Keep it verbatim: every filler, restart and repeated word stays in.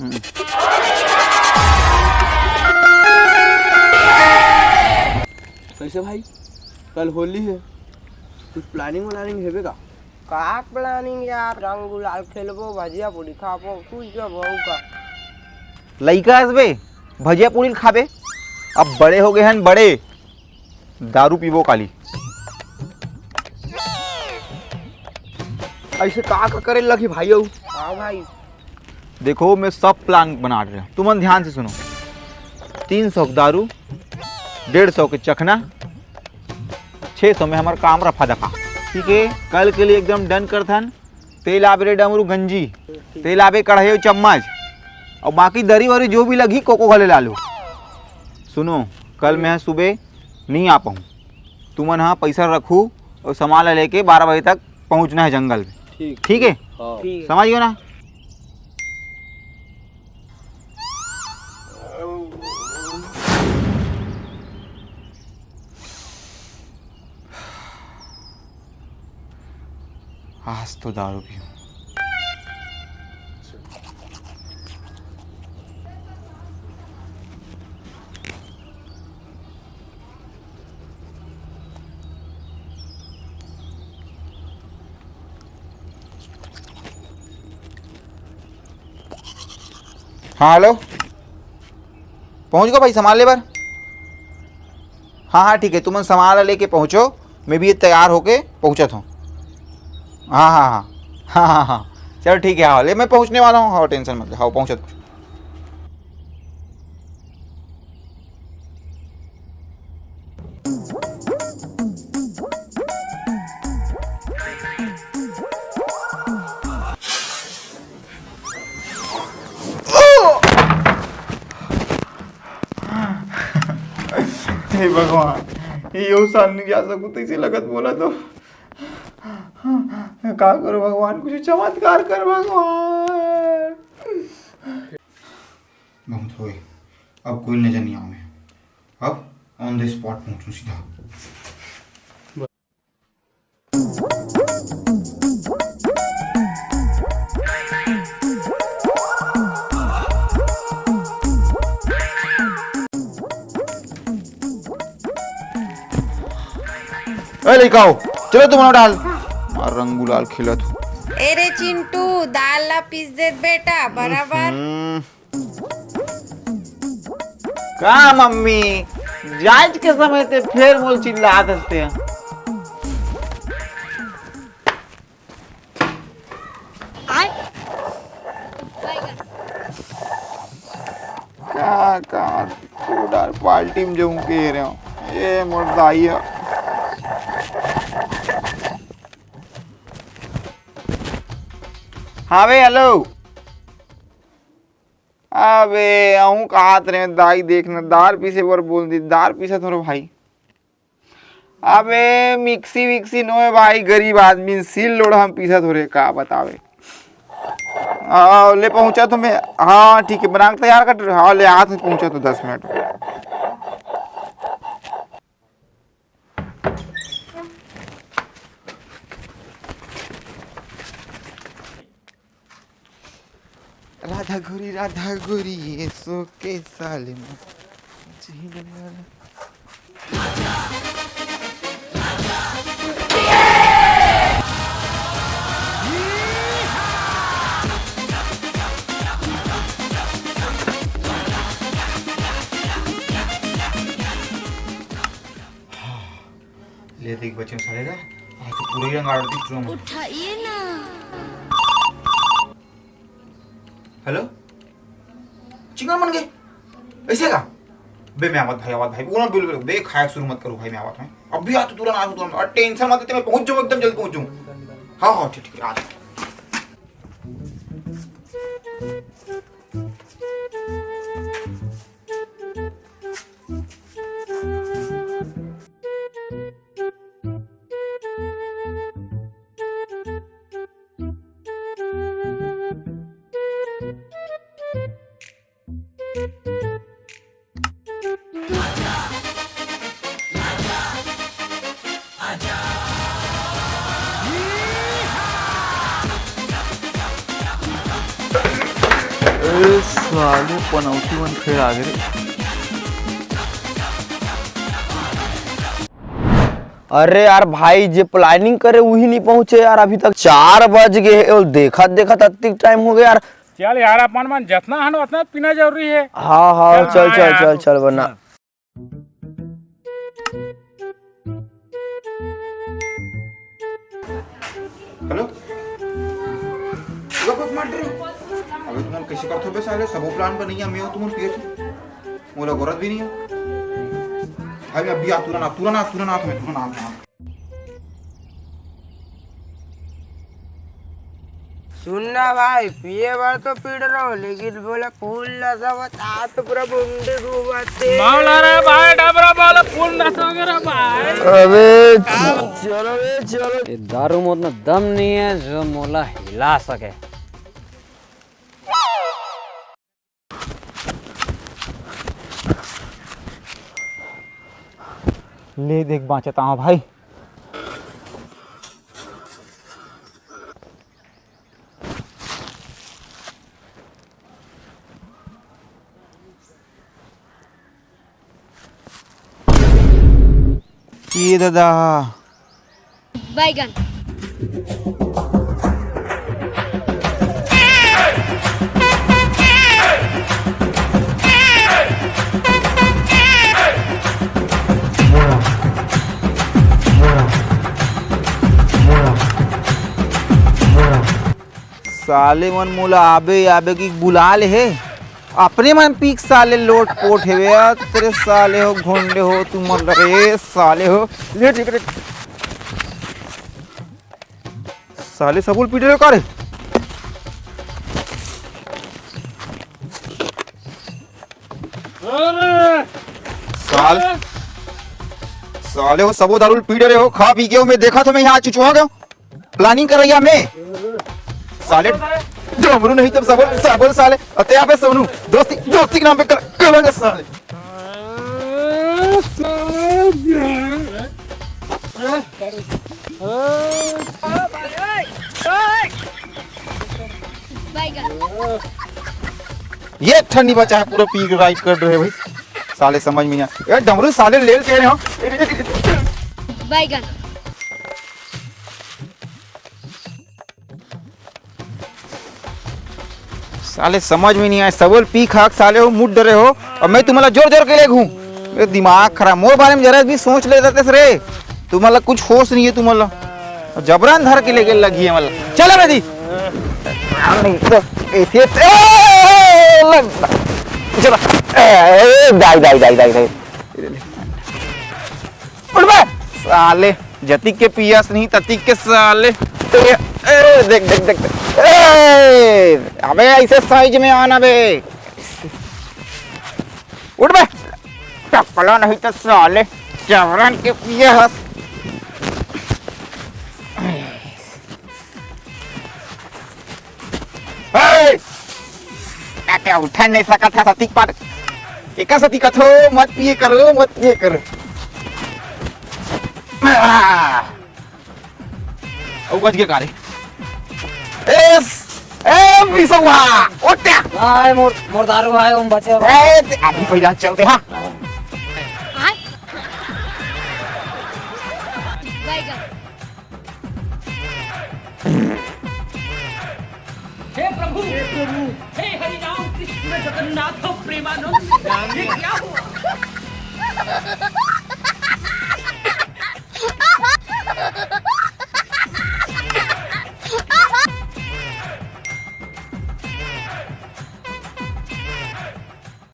हम्म। कैसे भाई, कल होली है, कुछ प्लानिंग व्लानिंग हेबे का? का प्लानिंग यार, रंग गुलाल खेलबो, भजिया पूरी खाबो, कुछ जब हो का। लइका हस बे, भजिया पूरी खाबे? अब बड़े हो गए हैं बड़े, दारू पीबो काली। ऐसे का, का करे लगी भाई? हाँ भाई। देखो, मैं सब प्लान बना रहे हूँ, तुमन ध्यान से सुनो। तीन सौ के दारू, डेढ़ सौ के चखना, छः सौ में हमारा काम रफा दफा। ठीक है, कल के लिए एकदम डन करथन। तेल आबे रे डमरू गंजी, तेल आबे कढ़ाई अउ चम्मच, और बाकी दरी वरी जो भी लगी कोको घले लालू। सुनो, कल मैं सुबह नहीं आ पाऊँ, तुमन हाँ पैसा रखू और सामान ला लेके बारह बजे तक पहुँचना है जंगल में। ठीक। ठीक है? हाँ। ठीक है। समझ गयो ना? आज तो दारू पीऊँ। हाँ, हेलो, पहुँच गो भाई सामान ले बर? हाँ, हाँ, ठीक है, तुमन सामान ला लेके पहुँचो, मैं भी तैयार होके पहुँचत हूँ। हाँ, हाँ, हाँ, हाँ, हाँ, हाँ, चल ठीक है, हाँ, ले मैं पहुँचने वाला हूँ, हाँ, टेंशन मत ले, हाँ, पहुँचत। हे भगवान, ये साल नहीं जा सकूँ, तैसे लगत बोला तो। का करो भगवान, कुछ चमत्कार कर भगवान। बहुत होए, अब कोई नजर नहीं आवे, अब on the spot पहुंचू सीधा। ए लइकाओ, चलो तुम डाल। आ, रंग गुलाल खेलत हो। ए रे चिंटू, दाल ला पीस दे बेटा, बराबर। हम्म। का मम्मी, जांच के समय ते फेर मोल चिल्लात हंसते हैं। का, का, तू डाल पार्टी में जाऊं के रहे हो। ये मोर दाई है। हाँ बे, हेलो। अबे, अहूँ कहत रहे, दाई देखना, दार पीसे बर बोल दी, दार पीसत हो रे भाई। अबे, मिक्सी विक्सी नोए भाई, गरीब आदमी, सिल लोढ़ा म पीसत हो रे, का बतावे। आ, ले पहुँचा तो मैं, हाँ, ठीक है, बना के तैयार कर, हाँ, ले, हाथ में पहुँचा तो दस मिनट में। राधा गोरी, राधा गोरी, ये सो के साले में। ले देख बच्चे साले ला, आज तो पूरा ही रंग आड़ दी पूरा मन। उठाइए ना। हेलो, चिकन बन गए ऐसे का? बे मैं आवत भाई, आवत भाई, वो ना बिल बिल बे खाया शुरू मत करो भाई, मैं आवत हूँ अभी, आ तो तुरंत आ, तुरंत, और टेंशन मत लेते, मैं पहुंच जाऊँ, एकदम जल्दी पहुंच जाऊँ। हाँ हाँ, ठीक ठीक, आ जाओ। साले पनौती मन फेर आ गे रे। अरे यार भाई, जे planning करे उही नहीं पहुंचे यार, अभी तक चार बज गए हे और देखत देखत अतिक time हो गया यार। चल यार, अपन मन जतना हन उतना पीना जरूरी है। हाँ हाँ, चल, चल, चल, चल, बना। हेलो, रुक, रुक, मार दे। अबे तुमन कैसे करथो बे साले, सबो plan बनैया मैं हूँ, तुमन पिए छो। मोला गोरत भी नहीं है। अबे अभी आ, तुरंत आ, तुरंत आ, तुरंत आ, तुरंत आ। सुन ना भाई, पिए बर तो पी डरो, लेकिन बोला फूल नशा बता तो पूरा मुंडी घूमते। मामला रे भाई, डबरा वाला फूल नशा हो गया रे भाई। अबे चलो रे, चलो। ये दारू में उतना दम नहीं है जो मोला हिला सके। ले देख, बाँचत हँव भाई। ये दादा। बैगन। साले मन मोला आबे आबे की बुला ले हे। अपने मन पीक साले लोट पोट हेवे। आ, तेरे साले हो, घोंडे हो, तू मर रे साले हो। ले ठीक रे। साले सबुल पीटे रे का रे? साल, साले हो, सबो दारू पीटे रे हो, खा पी के हो, मैं देखा तो मैं यहाँ चुचुआ गया। Planning करैया मैं। साले डमरू नहीं तब सबल, सबल साले। अते यहाँ पे सोनू, दोस्ती, दोस्ती के नाम पे कर, करेंगे साले। ये ठंडी बचा है, पूरा पी के राइड कर रहे भाई। साले समझ में नहीं आया। ए, डमरू साले लेल कह रहे हो। बैगन। साले समझ में नहीं आए, सबल पी खाक साले हो, मुड़ डरे हो, और मैं तुम्हारा जोर जोर के ले घूम। ए, दिमाग खराब, मोर बारे में जरा भी सोच ले रहते रे। तुम्हारा कुछ होश नहीं है तुम्हारा। जबरन धर के लेके लगी है मतलब। चलो बेटी। नहीं तो ऐसे, ए, लग, चलो। ए, दाई, दाई, दाई, दाई, दाई। उठ बे, साले, जतिक के पियस नहीं, ततिक के साले। ए, ए, देख, देख, देख, देख। ए, अबे, ऐसे size में आना बे। उठ बे, टकला नहीं तो साले, जबरन के पियस। ए! ताते उठा नहीं सकत था सतीक पर। एका सतीक कथो, मत पिए करो, मत पिए करो। आ! अउ बच गया का रे? एस! ए, मिसवा! ओट्या! आय, मोर, मोर दारू भाई, हम बचे हो। ए, ते अभी पहले चलते, हाँ। हे प्रभु, हे प्रभु, हे हरि राम कृष्ण जगन्नाथ प्रेमानंद, ये क्या हुआ?